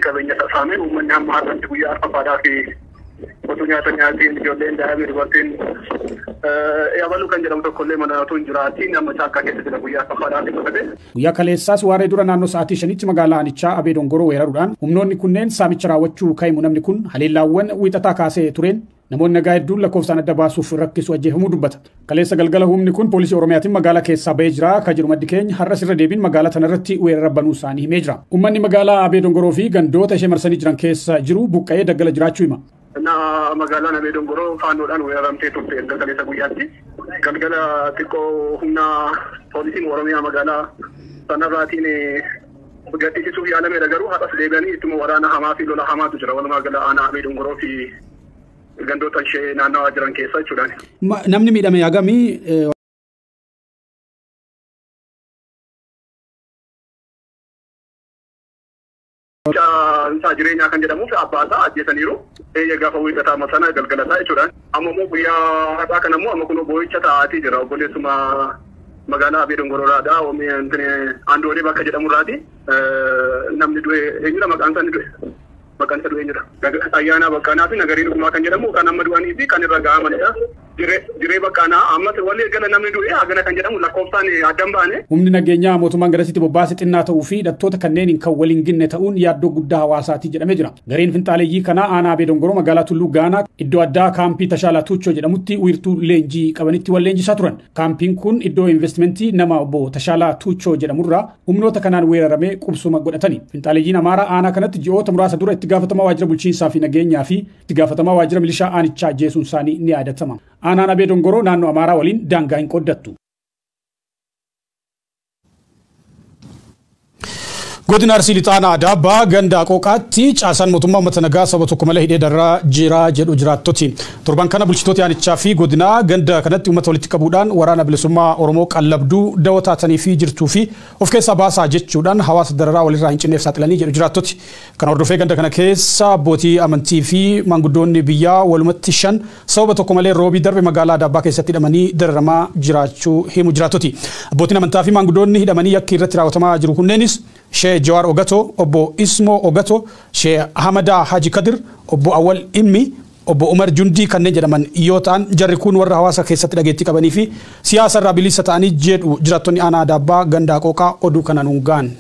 Qabeenya saamee uummanni hamma har'aatti guyyaa arfaffaadhaa fi otoo nyaata nyaatiin ijoolleen daa'imni dubartiin yabaluu kan jedhamu tokkollee mana otoo hin jiraatiin amma caakkaa keessa jira guyyaa arfaffaadhaa fi godhate. Guyyaa kaleessaas waaree dura naannoo sa'aatii 5tti magaalaa aanichaa Abee Dongoroo weeraruudhaan humnoonni kunneen saamicha raawwachuu kaa'imu namni kun haleellaawwan wiixataa kaasee tureen namoonni nagaa hedduun lakkoofsaan adda baasuuf rakkisu ajjeefamuu dubbata. Kaleessa galgala humni kun poolisii Oromiyaatiin magaalaa keessaa bahee jira akka jiru maddi keenya har'as irra deebiin magaalaa tanarratti weerara banuu isaanii himee jira. Uummanni magaalaa Abee Dongoroo fi gandoota ishee marsanii jiran keessa jiru buqqa'ee daggala jiraachuu hima. Na magaalaan Abee Dongoroo faannoodhaan weeraramtee turte erga kaleessa guyyaatti. Galgala xiqqoo humna poolisiin Oromiyaa magaalaa sanarraatiin gaddisiisuuf yaalameera garuu har'as deebi'anii ittuma waraana hamaa fi lola hamaatu jira. Walumaa gala aanaa Abee Dongoroo fi gandoota ishee naannawaa jiran keessa jechuudhaan. Namni miidhame hagamii? Isaa jireenyaa kan jedhamuuf abbaa isaa ajjeesaniiru. Eeyya gaafa wiixataa sana galgala isaa jechuudhaan. Amma immoo guyyaa har'aa kana immoo amma kun boo'icha taa'aatii jira. Obboleessuma magaalaa Abee Dongoroodhaa. Andoonee bakka jedhamurraati. Namni du'e eenyudha maqaan isaa ni du'e. Maqaan isa du'e eenyudha. Ayyaanaa Baqqaanaa fi Nagarii Dhugumaa kan jedhamu kan amma du'anii fi kan irra ga'amanidha. Jiree Baqqaanaa ammas walii gala namni du'e hagana kan jedhamu lakkoofsaan addan baane. Humni nageenyaa mootummaan garasitti bobbaase xinnaa ta'uu fi hidhattoota kanneen kan waliin ginne ta'uun yaaddoo guddaa hawaasaati jedhamee jira. Gareen finxaaleeyyii kanaa aanaa Abee Dongoroo magaalaa Tulluu Gaanaa iddoo addaa kaampii Tashaalaa Tuuchoo jedhamutti wiirtuu leenjii qabanitti wal leenjisaa turan. Kaampiin kun iddoo investimentii nama obbo Tashaalaa Tuuchoo jedhamurraa humnoota kanaan weeraramee qubsuma godhatani. Finxaaleeyyiin Amaaraa aanaa kanatti ji'oota muraasa dura itti gaafatamaa waajjira bulchiinsaa fi nageenyaa fi itti gaafatamaa waajjira milishaa aanichaa ajjeesuun isaanii ni yaadatama. Aanaan Abee Dongoroo naannoo Amaaraa waliin daangaa hin qooddattu. Godina Arsii Lixaa Aanaa Adaabbaa ganda Qooqaatti caasaan mootummaa uummata nagaa saba tokko malee hidhee darraa jira jedhu jiraattoti. Torban kana bulchitoota aanichaa fi godinaa ganda kanatti uummata walitti qabuudhaan waraana bilisummaa Oromoo qallabduu dawoo taatanii fi jirtuu fi of keessaa baasaa jechuudhaan hawaasa dararaa walirraa hin cinneef saaxilanii jedhu jiraattoti. Kana hordofee ganda kana keessa abbootii amantii fi maanguddoonni biyyaa walumatti 5 sababa tokko malee roobii darbe magaalaa Adaabbaa keessatti hidhamanii dararamaa jiraachuu himu jiraattoti. Abbootiin amantaa fi maanguddoonni hidhamanii yakki irratti raawwatamaa jiru kunneenis Sheikh Jawar Ogato, Obbo Ismo Ogato, Sheikh Ahmada Haji Kadir, Obbo Awal Immi, Obbo Umar Jundi kanneen jedhaman yoo ta'an jarri kun warra hawaasa keessatti dhageettii qabanii fi siyaasa irraa bilisa ta'anii jedhu jiraattonni aanaa Adaabbaa ganda Qooqaa oduu kanaan hungaan.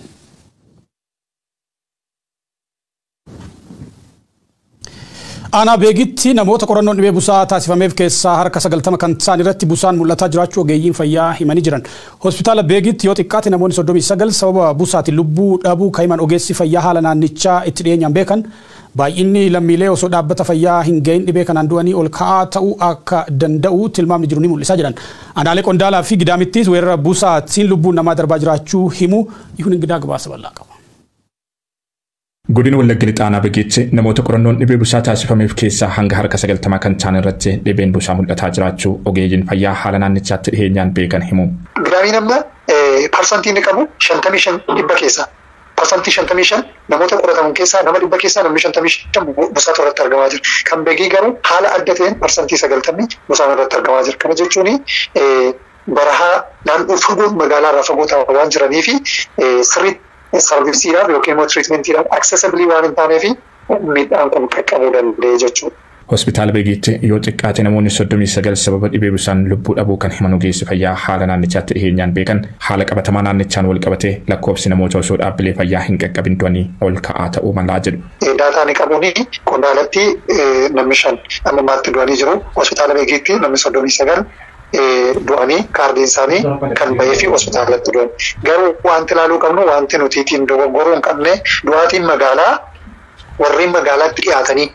Aanaa Beegitti namoota qorannoon dhibee busaa taasifameef keessaa harka 90 kan ta'an irratti busaan mul'ataa jiraachuu ogeeyyiin fayyaa himanii jiran. Hospitaala Beegitti yoo xiqqaate namoonni 39 sababa busaatiin lubbuu dhabuu kan himan ogeessi fayyaa haala naannichaa itti dhiyeenyaan beekan baay'inni lammiilee osoo dhaabbata fayyaa hin gahin dhibee kanaan du'anii ol ka'aa ta'uu akka danda'u tilmaamni jiru ni mul'isaa jiran. Aanaalee Qondaalaa fi Gidaamittis weerara busaatiin lubbuun namaa darbaa jiraachuu himu Yihuun Ingidaa gabaasa bal'aa qaba. Godina Wallagga Lixaa Aanaa Beegitti namoota qorannoon dhibee busaa taasifameef keessaa hanga harka 90 kan ta'an irratti dhibeen busaa mul'ataa jiraachuu ogeeyyiin fayyaa haala naannichaatti dhiyeenyaan beekan himu. Gidaamiin amma parsantii inni qabu 55 dhibba keessa. Parsantii 55 namoota qorataman keessaa nama dhibba keessaa namni 55 busaatu irratti argamaa jira. Kan Beegii garuu haala adda ta'een parsantii 90 busaan irratti argamaa jira. Kana jechuun barahaa naannoo fagoo magaalaa irraa fagoo ta'aa waan jiranii fi sirriitti sarvisiidhaaf yookiin immoo tiriitmentiidhaaf accessibly waan hin taaneef miidhaan kun qaqqabuu danda'e jechuudha. Hospitaala Beegitti yoo xiqqaate namoonni 39 sababa dhibee busaan lubbuu dhabuu kan himan ogeessi fayyaa haala naannichaatti dhiyeenyaan beekan haala qabatamaa naannichaan wal qabatee lakkoofsi namoota osoo dhaabbilee fayyaa hin qaqqabin du'anii ol ka'aa ta'uu malaa jedhu. Daataan qabuun Qondaalatti namni 5 amma ammaatti du'anii jiru. Hospitaala Beegitti namni 39 du'anii kaardiin isaanii kan bahee fi hospitaalatti du'an. Garuu wanti ilaaluu qabnu wanti nuti ittiin dogoggoruu hin qabne du'aatiin magaalaa warreen magaalaatti dhiyaatanii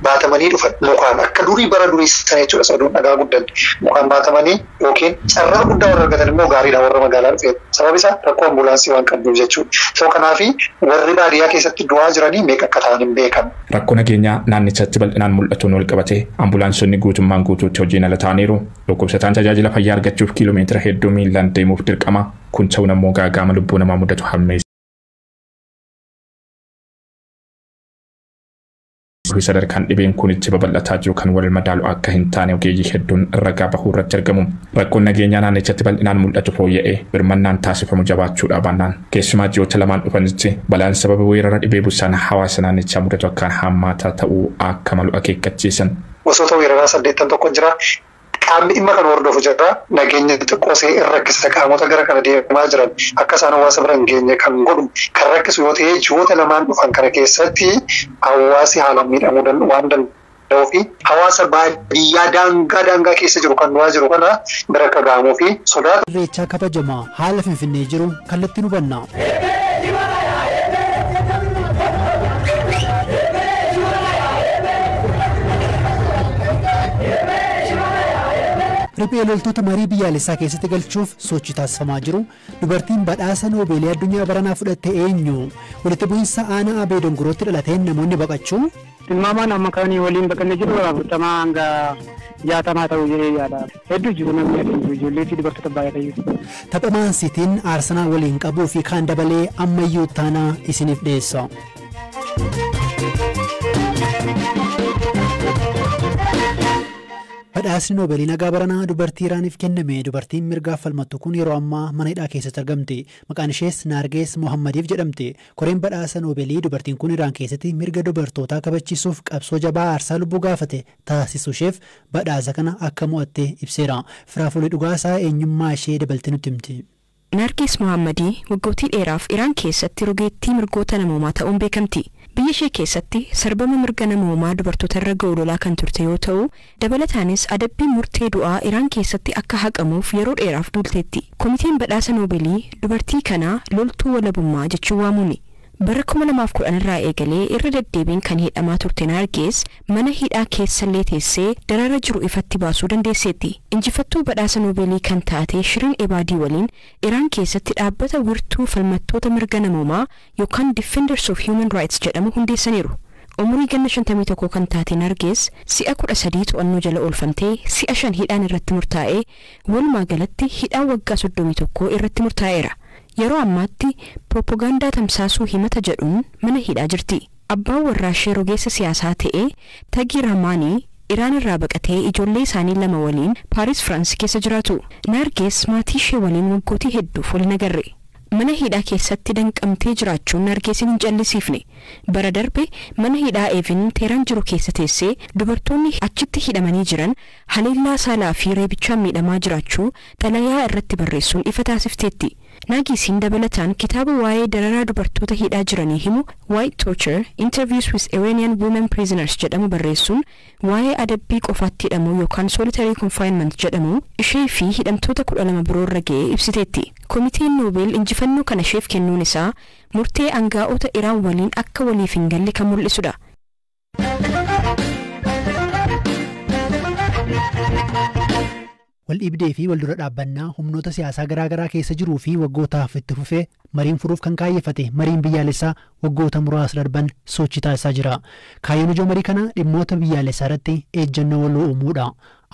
baatamanii dhufan mukaan akka durii bara durii sana jechuudha saduun dhagaa guddan mukaan baatamanii yookiin carraa guddaa warra argatan immoo gaariidha warra magaalaa dhufee sabab isaa rakkoo ambulaansii waan qabduuf jechuudha. So kanaafi warri baadiyyaa keessatti du'aa jiranii meeqa akka ta'an hin beekan. Rakkoo nageenyaa naannichatti bal'inaan mul'atuun wal qabatee ambulaansonni guutummaan guutuutti hojiin ala ta'aniiru. Dhukkubsataan tajaajila fayyaa argachuuf kiiloomeetira hedduu miilaan deemuuf dirqama. Kun ta'uun ammoo gaaga'ama lubbuu namaa mudatu hammeessa. Sadarkaan dhibeen kun itti babal'ataa jiru kan wal madaalu akka hin taane ogeeyyii hedduun ragaa bahuu irratti argamu. Rakkoon nageenyaa naannichatti bal'inaan mul'atu fooyya'ee birmannaan taasifamu jabaachuudha baannaan keessumaa ji'oota lamaan dhufanitti balaan sababa weerara dhibee busaan hawaasa naannichaa mudatu akkaan hammaataa ta'uu akka malu akeekkachiisan. Gosoota weeraraa 81 jira. Qaamni dhimma kana hordofu jira. Nageenya xiqqoo see irra rakkisa qaamota gara kana deemaa jiran akka isaan hawaasa bira hin geenye kan godhu kan rakkisu yoo ta'e ji'oota lamaan dhufan kana keessatti hawaasi haalaan miidhamuu waan danda'uu fi hawaasa baadiyyaa daangaa daangaa keessa jiru kan du'aa jiru kana bira akka gahamuu fi sodaata. Irreechaa kabajamaa haala Finfinnee jiru kallattiin hubanna. Riphee loltoota marii biyyaalessaa keessatti galchuuf sochii taasifamaa jiru. Dubartiin badhaasa Noobeelii addunyaa baranaa fudhatte eenyu? Walitti bu'iinsa aanaa Abee Dongorootti dhalateen namoonni baqachuu. Tilmaamaan amma kan waliin baqannee jiru 40 hanga 60 ta'uu jedhee yaada. Hedduu jiru namni adeemu ijoollee fi dubartoota baay'ee jiru. Tapha Maansiitiin Aarsenaal waliin qabuu fi kaan dabalee ammayyuu taanaa isiniif dhiyeessa. Badhaasni Noobeelii nagaa baranaa dubartii Iraaniif kenname. Dubartiin mirgaaf falmattu kun yeroo ammaa mana hidhaa keessatti argamti. Maqaan ishees Naargees Mohammadiif jedhamti. Koreen badhaasa Noobeelii dubartiin kun Iraan keessatti mirga dubartootaa kabachiisuuf qabsoo jabaa aarsaa lubbuu gaafate taasisuu isheef badhaasa kana akka mo'atte ibseera. Firaafulee Dhugaasaa eenyummaa ishee dabaltee nutti himti. Naargees Mohammadii waggootii dheeraaf Iraan keessatti rogeettii mirgoota namoomaa ta'uun beekamti. Biyya ishee keessatti sarbama mirga namoomaa dubartoota irra ga'u lolaa kan turte yoo ta'u, dabalataanis adabbiin murtee du'aa Iraan keessatti akka haqamuuf yeroo dheeraaf duulteetti. Komiteen badhaasa Noobeelii dubartii kana loltuu walabummaa jechuun waamuuni. Bara 2010 irraa eegalee irra deddeebiin kan hidhamaa turte Naargees mana hidhaa keessallee teessee daraara jiru ifatti baasuu dandeesseetti. Injifattuu badhaasa Noobeelii kan taate Shirin Ebaadii waliin Iraan keessatti dhaabbata wirtuu falmattoota mirga namoomaa yookaan Defenders of Human Rights jedhamu hundeessaniiru. Umurii ganna 51 kan taate Naargees si'a 13 to'annoo jala oolfamtee si'a 5 hidhaan irratti murtaa'ee walumaa galatti hidhaan waggaa 31 irratti murtaa'eera. Yeroo ammaatti piroopagaandaa tamsaasuu himata jedhuun mana hidhaa jirti. Abbaan warraa ishee rogeessa siyaasaa ta'e Tagii Ramaanii Iraan irraa baqatee ijoollee isaanii lama waliin Paaris Firaansi keessa jiraatu. Naargees maatii ishee waliin waggootii hedduuf wal nagarre. Mana hidhaa keessatti danqamtee jiraachuun Naargeesin hin callisiifne. Bara darbe mana hidhaa Evin Teeraan jiru keessa teessee dubartoonni achitti hidhamanii jiran haleellaa saalaa fi reebichaan miidhamaa jiraachuu xalayaa irratti barreessuun ifa taasifteetti. Naagisiin dabalataan kitaaba waa'ee dararaa dubartoota hidhaa jiranii himu White Torture: Interviews with Iranian Women Prisoners jedhamu barreessuun waa'ee adabbii qofaatti hidhamuu yookaan solitary confinement jedhamu ishee fi hidhamtoota 12 biroo irra ga'ee ibsiteetti. Komiteen Noobel injifannoo kana isheef kennuun isaa murtee aangaa'ota Iraan waliin akka waliif hin galle kan mul'isudha. Waldhibdee fi waldura dhaabbannaa humnoota siyaasaa garaagaraa keessa jiruu fi waggootaaf itti fufee mariin furuuf kan kaayyeffate mariin biyyaalessaa waggoota muraasa darban sochii taasisaa jira. Kaayyoon ijoo marii kanaa dhimmoota biyyaalessaa irratti ejjennoo waloo uumuudha.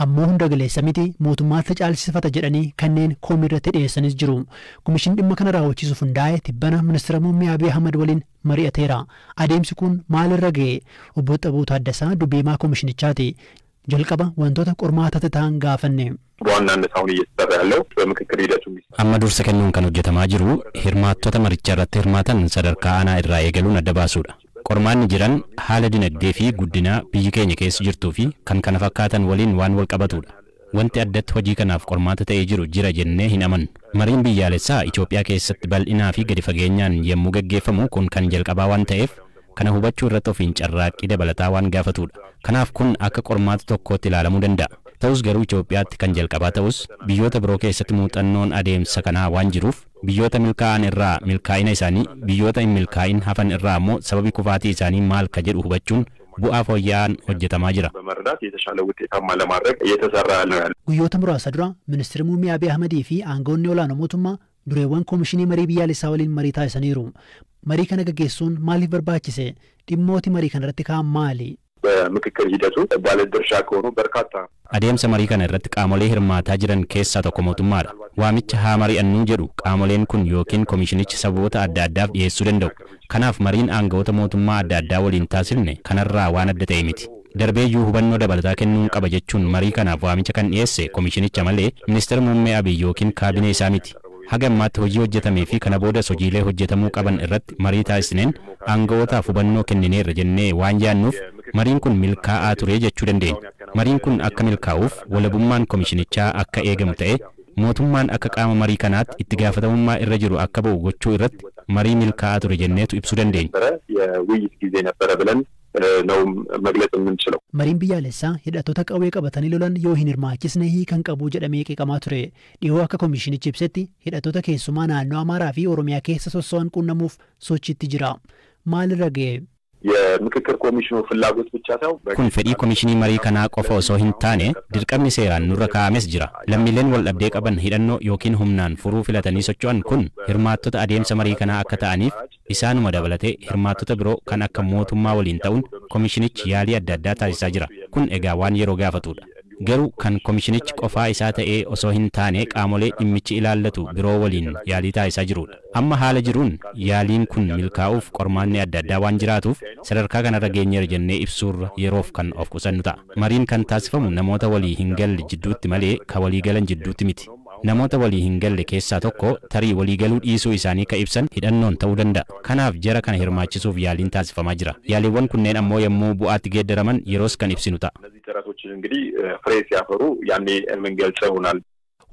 Ammoo hunda galeessa miti mootummaatti caalsifata jedhanii kanneen koomii irratti dhiyeessanis jiru. Komishin dhimma kana raawwachiisuuf hundaa'e tibbana ministeera muummee Abiy Ahmad waliin mari'ateera. Adeemsi kun maalirra ga'e? Obbo Xabuu Taaddasaa dubbiimaa komishinichaati. Jalqaba wantoota qormaatatti ta'an gaafanne. በዋናነት አሁን እየተሰራ ያለው በምክክር ሂደቱ Amma dursa kennuun kan hojjetamaa jiru hirmaattota maricha irratti hirmaatan sadarkaa aanaa irraa eegaluun adda baasuudha. Qormaanni jiran haala dinagdee fi guddinaa biyyi keenya keessa jirtuu fi kan kana fakkaatan waliin waan wal qabatudha. Wanti addatti hojii kanaaf qormaata ta'ee jiru jira jennee hin amannu. Mariin biyyaalessaa Itoophiyaa keessatti bal'inaa fi gadi fageenyaan yommuu gaggeeffamu kun kan jalqabaa waan ta'eef kana hubachuu irratti ofiin carraaqqii dabalataa waan gaafatudha. Kanaaf kun akka qormaata tokkootti ilaalamuu danda'a. Ta'us garuu Itoophiyaatti kan jalqabaa ta'us biyyoota biroo keessatti muuxannoon adeemsa kanaa waan jiruuf biyyoota milkaa'an irraa milkaa'ina isaanii biyyoota hin milkaa'in hafan irraa immoo sababi kufaatii isaanii maal ka jedhu hubachuun bu'aa fooyya'aan hojjetamaa jira. በመረዳት የተሻለ ውጤታማ ለማድረግ እየተሰራ ነው ያለ። Guyyoota muraasa dura ministeerri muummee Abiy Ahmadii fi aangawoonni olaanoo mootummaa dureewwan koomishinii marii biyyaalessaa waliin marii taasisaniiru. Marii kana gaggeessuun maaliif barbaachise? Dhimmooti marii kana irratti ka'an maali? በምክክር ሂደቱ ባለድርሻ ከሆኑ በርካታ Adeemsa marii kana irratti qaamolee hirmaataa jiran keessaa tokko mootummaadha. Waamicha haa mari'annuu jedhu qaamoleen kun yookiin komishinichi sababoota adda addaaf dhiyeessuu danda'u. Kanaaf mariin aangawoota mootummaa adda addaa waliin taasifne kanarraa waan adda ta'e miti. Darbeeyyuu hubannoo dabalataa kennuun qaba jechuun marii kanaaf waamicha kan dhiyeesse komishinicha malee ministeera muummee Abiy yookiin kaabinee isaa miti. Haga ammaatti hojii hojjetamee fi kana boodas hojiilee hojjetamuu qaban irratti marii taasisneen aanga'ootaaf hubannoo kennineerra jennee waan yaannuuf mariin kun milkaa'aa ture jechuu dandeenya. Mariin kun akka milkaa'uuf walabummaan komishinichaa akka eegamu ta'e mootummaan akka qaama marii kanaatti itti gaafatamummaa irra jiru akka ba'u gochuu irratti marii milkaa'aa ture jenneetu ibsuu dandeenya. የውይይት ጊዜ ነበረ ብለን ነው መግለጽ የምንችለው። Mariin biyyaalessaa hidhattoota qawwee qabatanii lolan yoo hin hirmaachisne hiikan qabu jedhamee qeeqamaa ture. Dhihoo akka komishinichi ibsetti hidhattoota keessumaa naannoo Amaaraa fi Oromiyaa keessa sosso'an qunnamuuf sochiitti jira. Maalirra ga'e? የምክክር ኮሚሽኑ ፍላጎት ብቻ ሳይሆን Kun fedhii komishinii marii kanaa qofa osoo hin taane dirqamni seeraan nurra kaa'ames jira. Lammiileen wal dhabdee qaban hidhannoo yookiin humnaan furuu filatanii socho'an kun hirmaattota adeemsa marii kanaa akka ta'aniif isaanuma dabalatee hirmaattota biroo kan akka mootummaa waliin ta'uun komishinichi yaalii adda addaa taasisaa jira. Kun egaa waan yeroo gaafatudha. Garuu kan komishinichi qofaa isaa ta'ee osoo hin taane qaamolee dhimmichi ilaallatu biroo waliin yaalii taasisaa jirudha. Amma haala jiruun yaaliin kun milkaa'uuf qormaanni adda addaa waan jiraatuuf sadarkaa kanarra geenyeera jennee ibsuurra yeroof kan of qusannu ta'a. Mariin kan taasifamu namoota walii hin galle jidduutti malee ka walii galan jidduutti miti. Namoota walii hin galle keessaa tokko tarii walii galuu dhiisuu isaanii ka ibsan hidhannoon ta'uu danda'a. Kanaaf jara kana hirmaachisuuf yaaliin taasifamaa jira. Yaaliiwwan kunneen ammoo yommuu bu'aatti geeddaraman yeroos kan ibsinu ta'a. እነዚህ ጥረቶችን እንግዲህ ፍሬ ሲያፈሩ ያኔ የምንገልጸው ይሆናል።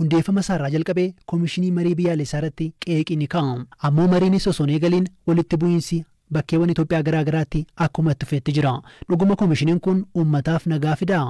Hundeeffama isaarraa jalqabee komishinii marii biyyaalessaa irratti qeeqni ni ka'ama. Ammoo mariinis osoo hin eegaliin walitti bu'iinsi bakkeewwan Itoophiyaa garaa garaatti akkuma itti fufetti jira. Dhuguma komishiniin kun uummataaf nagaa fidaa?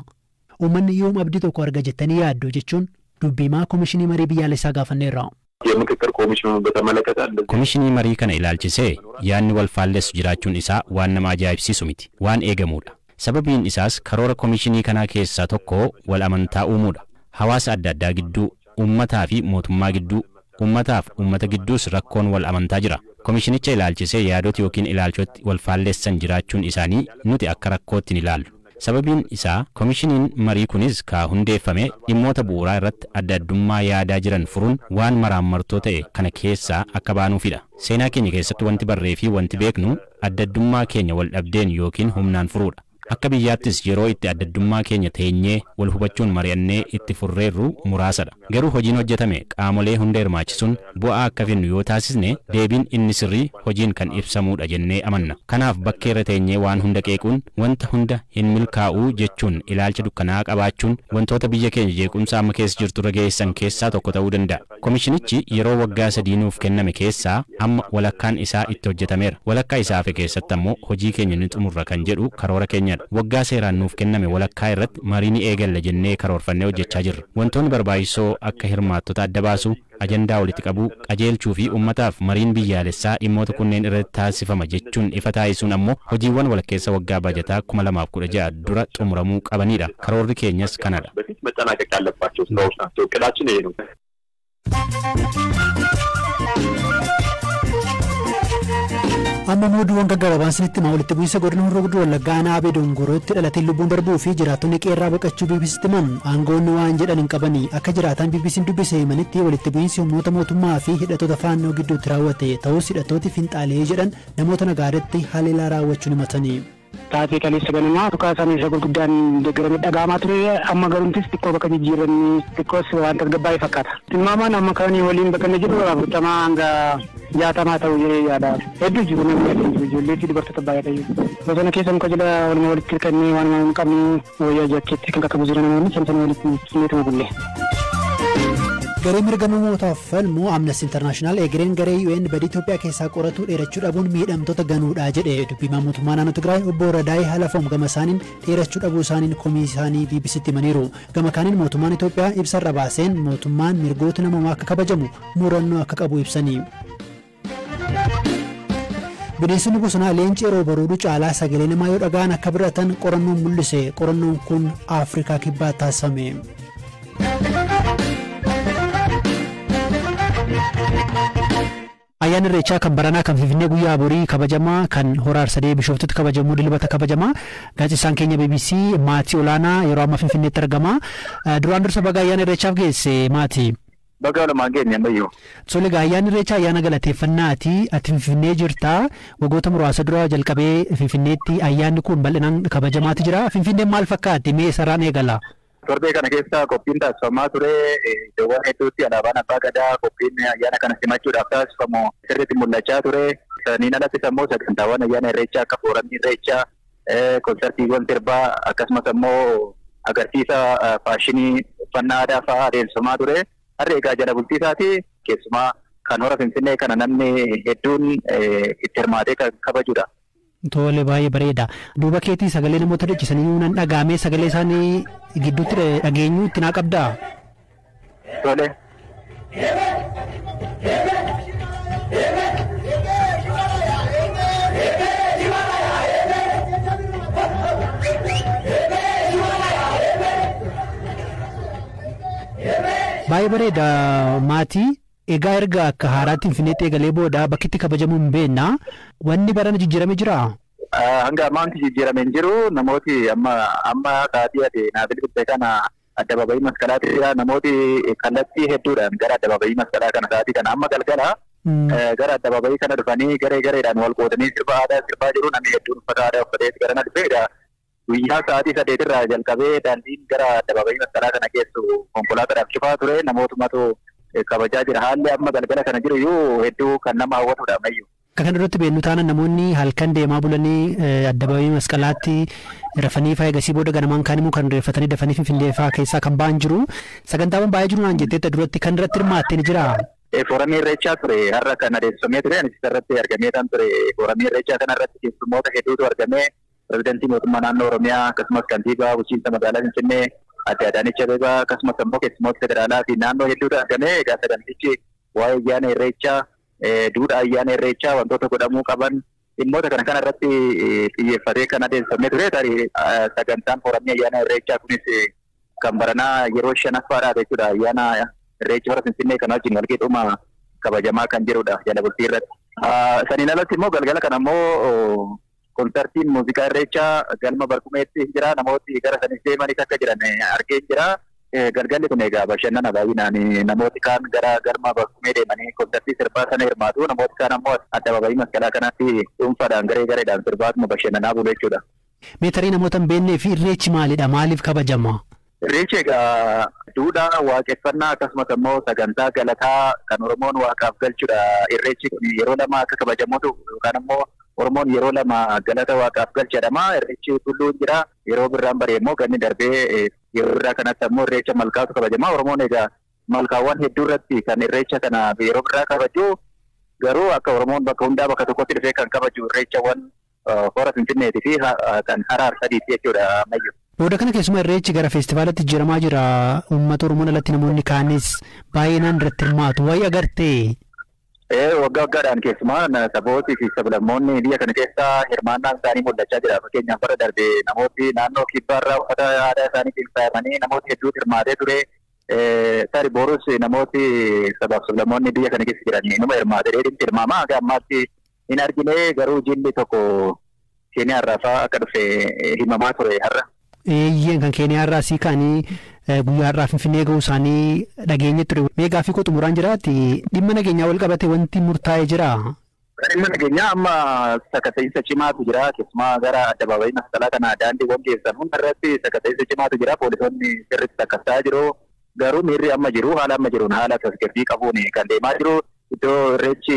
Uummanni yoom abdii tokko arga jettanii yaaddu jechuun dubbiimaa komishinii marii biyyaalessaa gaafanneerra. የምክክር ኮሚሽኑን በተመለከተ እንደዚህ Komishinii marii kana ilaalchisee yaadni wal faallessu jiraachuun isaa waan nama ajaa'ibsiisu miti, waan eegamudha. Sababiin isaas karoora komishinii kanaa keessaa tokko wal amantaa uumuudha. Hawaasa adda addaa gidduu, uummataa fi mootummaa gidduu, uummataaf uummata gidduus rakkoon wal amantaa jira. Komishinicha ilaalchisee yaadoti yookiin ilaalchoti wal faallessan jiraachuun isaanii nuti akka rakkootti ni ilaallu. Sababiin isaa komishiniin marii kunis ka hundeeffame dhimmoota bu'uuraa irratti adda addummaa yaadaa jiran furuun waan maraammartoo ta'e kana keessaa akka baanuufidha. Seenaa keenya keessatti wanti barree fi wanti beeknu adda addummaa keenya wal dhabdeen yookiin humnaan furuudha. Akka biyyaattis yeroo itti adda addummaa keenya teenyee wal hubachuun mari'annee itti furreerru muraasadha. Garuu hojiin hojjetame qaamolee hunda hirmaachisuun bu'aa akka finnu yoo taasisne deebiin inni sirrii hojiin kan ibsamudha jennee amanna. Kanaaf bakkee irra teenyee waan hunda qeequun wanta hunda hin milkaa'uu jechuun ilaalcha dukkanaa qabaachuun wantoota biyya keenya jeequmsa amma keessa jirtu irra geessan keessaa tokko ta'uu danda'a. Komishinichi yeroo waggaa 3 nuuf kenname keessaa amma walakkaan isaa itti hojjetameera. Walakkaa isaa hafe keessatti ammoo hojii keenya ni xumurra kan jedhu karoora keenyadha. Waggaa seeraan nuuf kenname walakkaa irratti marii ni eegalla jennee karoorfannee hojjechaa jirra. Wantoonni barbaachisoo akka hirmaattota adda baasuu, ajandaa walitti qabuu, qajeelchuu fi uummataaf mariin biyyaalessaa dhimmoota kunneen irratti taasifama jechuun ifa taasisuun ammoo hojiiwwan walakkeessa waggaa baajataa 2016 dura xumuramuu qabanidha. Karoorri keenyas kanadha. በፊት መጠናቀቅ ያለባቸው ስራዎች ናቸው። እቅዳችን ይሄ ነው። Amma mooduuwwan gaggabaabaan sinitti himaa walitti bu'iinsa godina Horroo Guduruu Wallaggaa aanaa Abee Dongorootti dhalateen lubbuun darbuu fi jiraattonni qeerraa baqachuu BBCtti himan aangoonni waan jedhan hin qabanii akka jiraataan BBC'n dubbise himanitti walitti bu'iinsi humnoota mootummaa fi hidhattoota faannoo gidduutti raawwate ta'us hidhattooti finxaalee jedhan namoota nagaadatti haleelaa raawwachuun himatanii. Taatee kaleessa ganamaa dhukaasa meeshaa gurguddaan deeggaramee dhaga'amaa ture amma garumtis xiqqoo bakka jijjiiranii xiqqoos waan tasgabbaa'ee fakkaata. Tilmaamaan amma kan waliin baqannee jiru 40 hanga 60 ta'uu jedhee yaada. Hedduu jiru namni hedduu jiru ijoollee fi dubartoota baay'ee jiru. Bosona keessa muka jala walumaa walitti hirkannee waan hin qabne wayyaa jakkeetti kan qaqqabu jira namoonni san walitti xinneetuma bulle. Garee mirga namootaaf falmu Amnesty International egereen garee UN badii Itoophiyaa keessaa qoratu dheerachuu dhabuun miidhamtoota ganuudha jedhe dubbimaa mootummaa naannoo Tigraay obbo Radaay Halafoom gama isaaniin dheerachuu dhabuu isaaniin komii isaanii BBCtti himaniiru. Gama kaaniin mootummaan Itoophiyaa ibsarra baaseen mootummaan mirgoota namoomaa akka kabajamu murannoo akka qabu ibsanii. Bineensonni bosonaa leenci yeroo barooduu caalaa sagalee namaa yoo dhaga'an akka biratan qorannoon mul'ise. Qorannoon kun Afrikaa kibbaa taasifame. Ayyaanni Irreechaa kan baranaa kan Finfinnee guyyaa borii kabajamaa, kan Hora Arsadee Bishooftutti kabajamuu dilbata kabajamaa. Gaazexeessaan keenya BBC Maatii Olaanaa yeroo ammaa Finfinneetti argama. Duraan dursa baga ayyaana Irreechaaf geesse, Maatii. Baga walumaan geenye ammayyuu. Tole egaa, ayyaanni Irreechaa ayyaana galateeffannaati. Ati Finfinnee jirta. Waggoota muraasa dura jalqabee Finfinneetti ayyaanni kun bal'inaan kabajamaati jira. Finfinneen maal fakkaatti? Mee sararaan eegala. Torbee kana keessa qophiin taasifamaa ture. Iddoowwan hedduutti alaabaan abbaa gadaa qophiin ayyaana kana simachuudhaaf taasifamu sirriitti mul'achaa ture. Saniin alattis ammoo sagantaawwan ayyaana Irreechaa akka fooramii Irreechaa, konsartiiwwan sirbaa, akkasumas ammoo agarsiisa faashinii uffannaa aadaa fa'aa adeemsifamaa ture. Har'a egaa jala bultii isaati, keessumaa kan hora Finfinnee kana namni hedduun itti hirmaatee kan kabajudha. Tole, baay'ee bareeda. Duuba keetii sagalee namoota dhachisanii nan dhagaamee, sagalee isaanii gidduutti dhageenyu itti naa qabdaa? Tole. Baay'ee bareeda, Maatii. Egaa erga akka haaraatti Finfinneetti eegalee booda bakki itti kabajamuu hin beekna. Wanni barana jijjiirame jiraa? Hanga ammaa wanti jijjiirame hin jiru. Namooti amma amma sa'aatii ati naa bilbilte kana addabaabayii Masqalaatti jira. Namooti kallattii hedduudhaan gara addabaabayii Masqalaa kana sa'aatii kana amma galgala gara addabaabayii kana dhufanii garee gareedhaan wal qoodanii sirba aadaa sirbaa jiru. Namni hedduun uffata aadaa uffatee garana dhufeedha. Guyyaa sa'aatii 8rraa jalqabee daandiin gara addabaabayii Masqalaa kana geessu konkolaataadhaaf cufaa ture. Namootumatu kabajaa jira. Haalli amma galgala kana jiru iyyuu hedduu kan nama hawwatudha ammayyuu. Akka kana irratti beeknu taanaan namoonni halkan deemaa bulanii addabaabayii Masqalaatti rafanii fa'aa, eegasii booda ganamaan kaan immoo kan reeffatanii dafanii Finfinnee fa'aa keessaa kan ba'an jiru. Sagantaawwan baay'ee jiru naan jetteetta duratti, kan irratti hirmaatte ni jiraa? Fooramii Irreechaa ture har'a kan adeemsifamee ture, anis irratti argamee kan ture. Fooramii Irreechaa kana irratti keessummoota hedduutu argamee, pirezidantii mootummaa naannoo Oromiyaa, akkasumas kantiibaa bulchiinsa magaalaa Finfinnee adde Adaanech Abeebaa, akkasumas immoo keessummoota federaalaa fi naannoo hedduutu argamee. Egaa sagantichi waa'ee ayyaana Irreechaa, duudhaa ayyaana Irreechaa, wantoota godhamuu qaban, dhimmoota kana kana irratti xiyyeeffatee kan adeemsifamee ture. Tarii sagantaan fooramii ayyaana Irreechaa kunis kan baranaa yeroo shanaffaadhaaf jechuudha. Ayyaana Irreecha hora Finfinnee kana wajjin walqixxuma kabajamaa kan jirudha jala bultii irratti. Saniin alatti immoo galgala kana immoo konsartiin muuziqaa Irreechaa galma Barkumeetti jira. Namooti gara sanis deemanis akka jiran argee jira. Galgalli kun egaa bashannana baay'inaan, namooti kaan gara galma Barkumee deemanii konsartii sirbaa sana hirmaatu. Namooti kaan ammoo addabaabayii Masqalaa kanatti dhuunfaadhaan garee gareedhaan sirbaatuma bashannanaa bulu jechuudha. Mee tarii namoota hin beeknee fi Irreechi maalidha? Maaliif kabajama? Irreechi egaa duudhaa waaqeffannaa akkasumas immoo sagantaa galataa kan Oromoon waaqaaf galchudha. Irreechi kun yeroo lama akka kabajamutu yookaan immoo Oromoon yeroo lama galata waaqaaf galchadhama. Irreechi tulluun jira. Yeroo birraan bari'e immoo ganni darbee yeroo birraa kanatti ammoo Irreecha malkaatu kabajama. Oromoon egaa malkaawwan hedduu irratti kan Irreecha kana yeroo birraa kabaju, garuu akka Oromoon bakka hundaa bakka tokkotti dhufee kan kabaju Irreechawwan hora Finfinneetii fi kan Hara Arsadiiti jechuudha ammayyuu. Booda kana keessumaa Irreechi gara feestivaalatti jijjiiramaa jira. Uummata Oromoon alatti namoonni kaanis baay'inaan irratti hirmaatu. Wayi agartee? Waggaa waggaadhaan keessumaa sabootii fi sablammoonni biyya kana keessa hirmaannaan isaanii mul'achaa jira. Fakkeenyaaf bara darbe namooti naannoo kibbaarraa uffata aadaa isaaniitiin faayamanii namooti hedduutu hirmaatee ture. Tari borus namooti sabaaf sablammoonni biyya kana keessa jiran inuma hirmaate dheedhin tilmaama. Hanga ammaatti hin argine, garuu jilli tokko Keeniyaarraa fa'aa akka dhufe himamaa ture har'a. Eeyyeen, kan Keeniyaarraa sii ka'anii guyyaa har'aa Finfinnee ga'uu isaanii dhageenye ture. Mee gaaffii koo xumuraan jiraatti, dhimma nageenyaa wal qabate wanti murtaa'ee jira? Dhimma nageenyaa amma sakatta'insa cimaatu jira. Keessumaa gara addabaabayii Masqalaa kana daandiiwwan geessan hunda irratti sakatta'insa cimaatu jira. Poolisoonni sirriitti sakatta'aa jiru. Garuu miirri amma jiru, haala amma jiruun, haala tasgabbii qabuun kan deemaa jiru. Iddoo Irreechi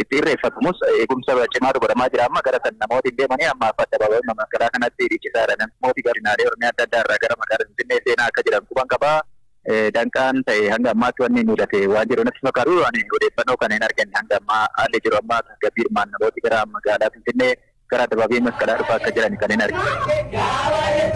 itti irreeffatamus eegumsa cimaatu godhamaa jira. Amma gara san namooti hin deemanii, amma addabaabayii Masqalaa kanatti dhiichisaadha. Namooti godinaalee Oromiyaa adda addaa irraa gara magaalaa Finfinnee seenaa akka jiran quban qabaa. Danqaan ta'e hanga ammaatti wanni mul'ate waan jiru natti fakkaatu. Ani odeeffannoo kana hin arganne. Hanga ammaa haalli jiru amma tasgabbii hirmaan namooti gara magaalaa Finfinnee gara addabaabayii Masqalaa dhufaa akka jiran kan hin argine.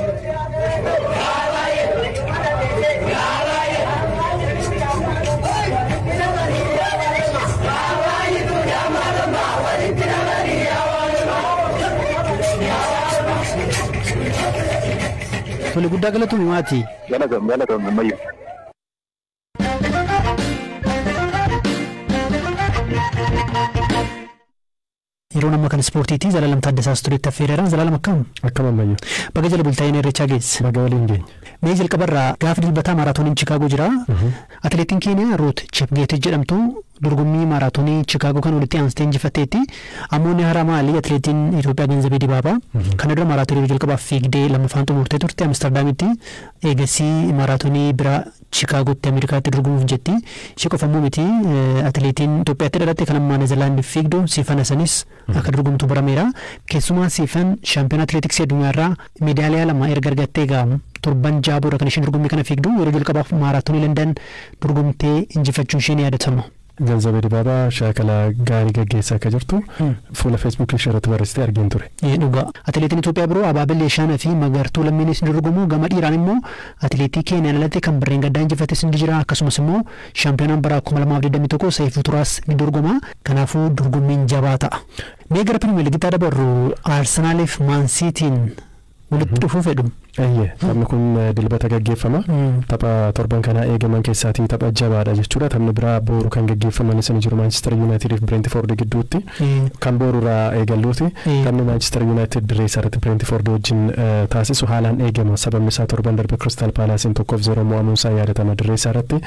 Tole, guddaa galatoomi, Maatii. Galatoom, galatoom ammayyuu. Yeroo amma kan ispoortiitii Zalaalam Taaddasaa istuudiyotti affeereera. Zalaalam, akkam? Akkam ammayyuu. Baga jala bultaa'ina Irreechaa geesse. Baga waliin geenye. Mee jalqabarraa gaafa Dilbataa maaraatooniin Chikaagoo jira. Atileetiin Keeniyaa Ruut Chepngetich jedhamtu dorgommii maaraatoonii Chikaagoo kan walitti aansitee injifatteetti. Ammoo inni haaraa maali? Atileetiin Itoophiyaa Ganzabee Dibaabaa. Kana dura maaraatoonii jalqabaaf fiigdee lammaffaan xumurtee turte Amsterdaamitti. Eegasii maaraatoonii biraa Chikaagootti Ameerikaatti dorgomuuf jetti. Ishee qofammoo miti, atileetiin Itoophiyaatti dhalatte kan ammaa Neezerlaandii fiigdu Siifan Hasanis akka dorgomtu barameera. Keessumaa Siifan shaampiyoona atileetiksii addunyaarraa meedaaliyaa 2 erga argattee egaa torban 6 booda kan isheen dorgommii kana fiigdu, yeroo jalqabaaf maaraatoonii London dorgomtee injifachuun ishee ni yaadatama. Ganzabee Dibaabaa shaakala gaarii gaggeessaa akka jirtu fuula Feesbuukii ishee irratti barreessitee argeen ture. Dhugaa. Atileetiin Itoophiyaa biroo Abaabel Yeshaanaa fi Magartuu Lammiinis ni dorgomu. Gama dhiiraan immoo atileetii Keeniyaan alatti kan Birreen Gaddaa injifates ni jira. Akkasumas immoo shaampiyoonaan bara 2021 Seifuu Turaas ni dorgoma. Kanaafuu dorgommiin jabaa ta'a. Mee gara Pirimeer Liigitti dabarru. Arsenaaliif Maan Siitiin walitti dhufuu fedhu. Eeyyee, taphni kun Dilbata gaggeeffama. Tapha torban kanaa eegaman keessaatii tapha jabaadha jechuudha. Taphni biraa booru kan gaggeeffaman ni jiru, Manchester United fi Brentford gidduutti. Kan booru irraa eegalluuti. Taphni Manchester United dirree isaa irratti Brentford wajjin taasisu haalaan eegama. Sababni isaa torban darbe Crystal Palacein 1-0 mo'amuun isaa yaadatama dirree isaa irratti.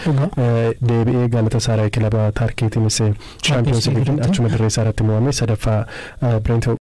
Deebi'ee Galatasaray kilaba Tarkiitiinis Champions League achuma dirree isaa irratti mo'ame sadaffaa Brentford.